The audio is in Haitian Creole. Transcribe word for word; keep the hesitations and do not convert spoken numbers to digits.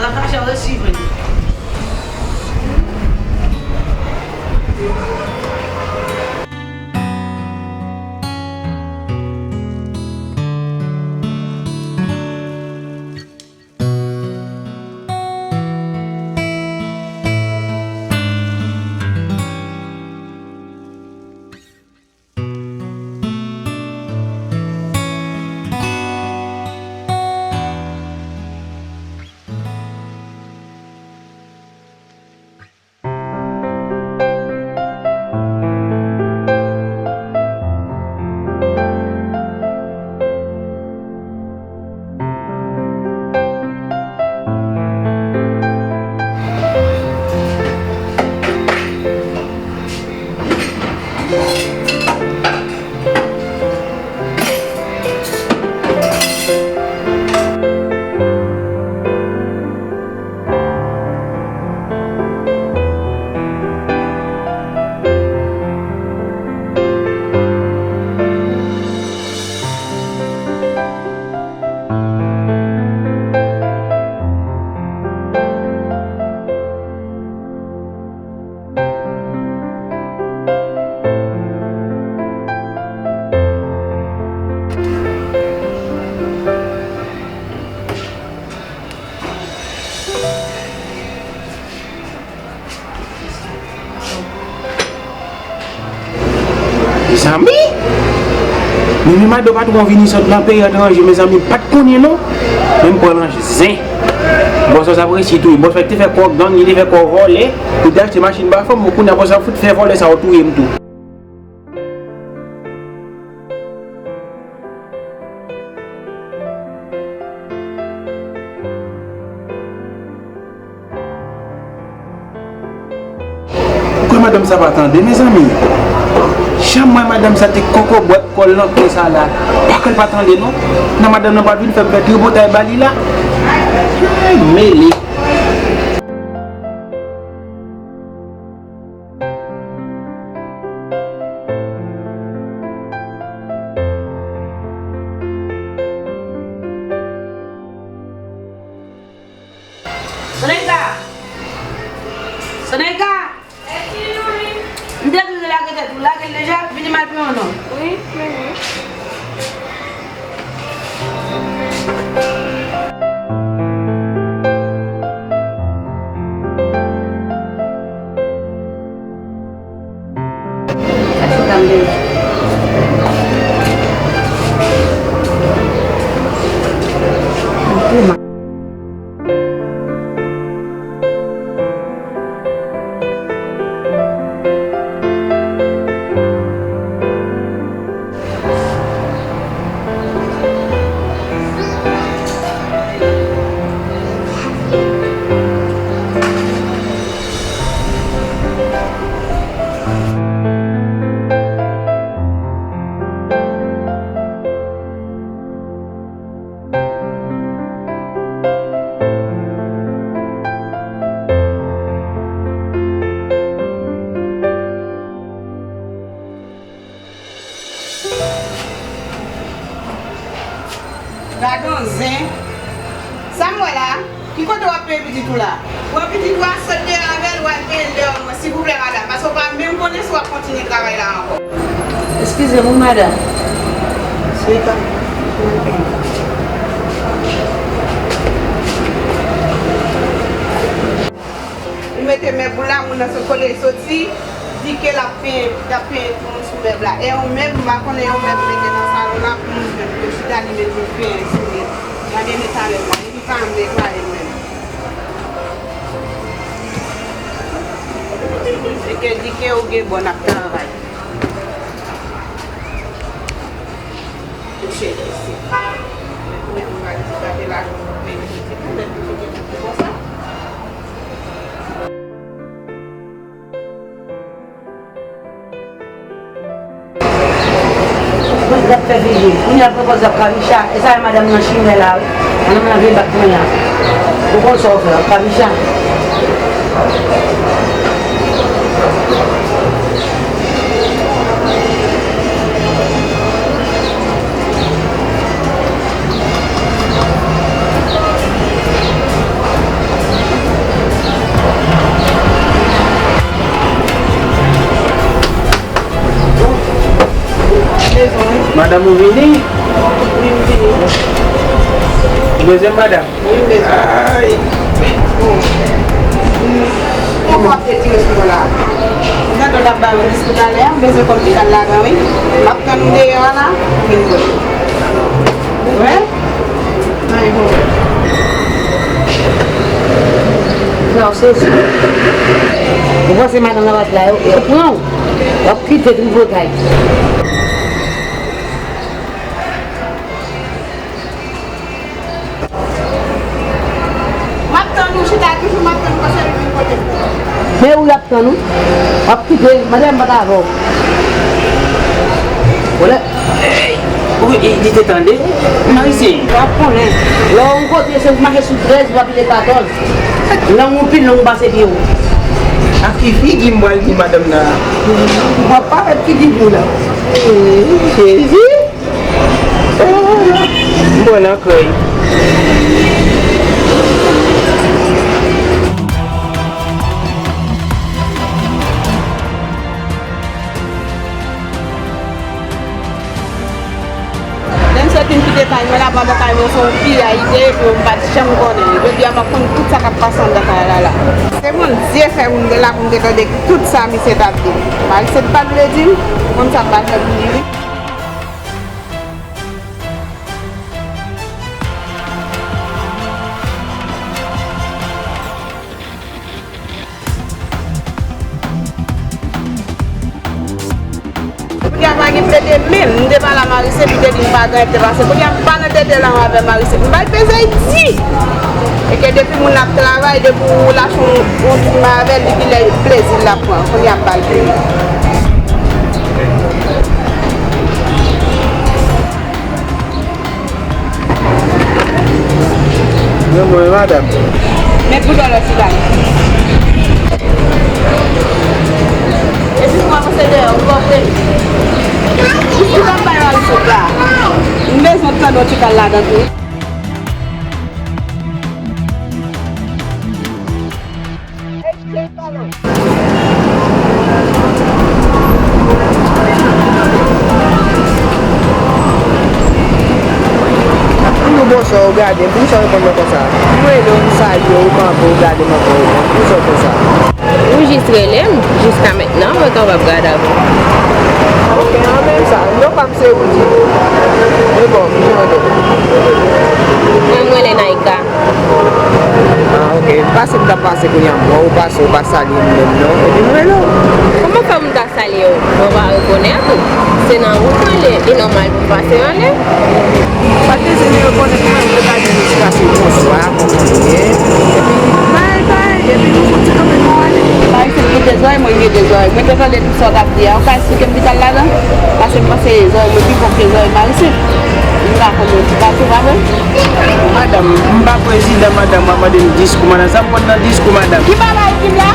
Natacha resi vre. Mezanmi! Mimi Mado patwon vini sot nan peyi etranje, mezanmi, m pa t konnen non. Men m pran l an zen. Bòs sa ap resi touye. Bòs sa te fè kò gang, li te fè kò vòlè, li te achte machin ba fanm, bon, kounye a bòs sa fout fè vòlè sa yo touye m tou. Poukwa madanm sa pa tande, mezanmi? Jan m wè madanm sa te kòkòbwèt kò l nan kwen sa la, pa kwè l pa tande non. Nan madanm nan pa vin fè m fè tripotay ba li la. Ay, mele. Sonaïka! Sonaïka! M te di w lage tèt ou, lage l deja, vini m al pran yon non. Wi, mami. Gadon zen. Sa m wè la? Ki kote w ap peye pitit ou la? Pran pitit ou a, sot deyò avè l, w al peye l deyò mwen, silvouplè, madanm, paske w pa menm konnen si w ap kontinye travay la ankò. Eskize m, wi, madanm. Se pa. Li mete mèb ou la, moun nan sot kote l soti, di ke l ap penyen, l ap penyen pou nou sou mèb la. E yon mèb, m pa konnen yon mèb mete nan salon la pou moun fè pou yo chita, li mete penyen sou li. Gade netwaye mwen, li pa janm netwaye l menm. Se ke di ke ou gen bon ap travay. Touche l isi. Mwen, mwen pa di gade lajan pou peye pitit ou, men pou fini konsa. Mwen, l ap fè figi. Kounye a pran pòz ap kabicha. E sa e madanm nan chimè la, wi. Madanm nan vle bat mwen la. Ou konn sa w fè, ap kabicha. Madanm, ou vini? Wi, m vini. Ou bezwen m, madanm? Wi, m bezwen. Ay. Bon. Kòman w ap detire sou mwen la? M tande w t ap ba mwen diskou talè a, m bezwen kòb ki t al ladan, wi. M ap tann ou deyò a la, pou vin kote. Wè? Nan yon moman. Sa w sezi. Ou panse madanm nan pa t la, yo, yo pran w. W ap kite tripotay. M ap tann ou, chita toujou, m ap tann ou, paske li vin kote m. Men ou y ap tann ou. W ap kite, madanm pa t avè w. Wè, ey, ou, e, li te tande? Marisyen, w ap konnen. Lè w yon kote, se pou mache sou trèz, w ap vin katòz. Lang ou pi long pase pye w. Ak ki figi m pral di madanm nan? W ap parèt figi di w la. Jezi! M pran nan krèy. Lè m sot vin kite kay mwen la, pandan kay mwen se yon piyay li te ye, epi m pa t janm konnen. Jodi a, m ap konn tout sa k ap pase anndan kay la la. Se Bondye fè m la pou m te tande tout sa misye t ap di. Marise pa t vle di m, ou konn sa m pral fè pou li, wi. Kounye a pa gen tete menm, m te pale a Marise, li te di m pa gen te pase. Kounye a m pa nan tete la avè Marise. M bay peze di. E ke depi moun ap travay, depi w relasyon yon timoun avè l, depi lè plezi l ap pran. Kounye a m bay peze. Mwen, mwen, madanm. Men pou dòlè sou la. E si mwen pase deyò, ou konprann? Ou si w ap bay mari sou la. M bezwen tande yon ti kal ladan tou. Pou nou bonswa, ou gade m, poukisa w reponn mwen konsa? M rele w, m salye w, ou kanpe, ou gade m ankò, ou reponn. Poukisa w fè sa? Ou jis rele m, jiska mentnan, mwen kapab gade avè w. Ok, an menm sa, non pa m se Rudy. E bon, m jan de. Mwen, m rele Naïka. Ah, ok. Pase m t ap pase kounye a, m wè ou pase, ou pa salye m menm non. Epi m rele w. Kòman fè pou m ta salye w? Mwen pa rekonèt ou. Se nan wout mwen ye, li nòmal pou m pase anlè. Pa t bezwen rekonèt mwen, ou te ka di m jis pase bonswa, kòman w ye? Epi, bay, bay, epi nou fouti kanpe nou ale. Bay, se kite zòrèy mwen, kite zòrèy. Mwen te tande Sa w t ap di a, ou ka esplike m ki t al ladan? Paske m panse zòrèy mwen pi bon ke zòrèy Marise. M pa konn yon ti pati, pa vre? Madanm, m pa prezidan, madanm, w ap mande m diskou, madanm. Sa m konn nan diskou, madanm? Ki bagay ki la?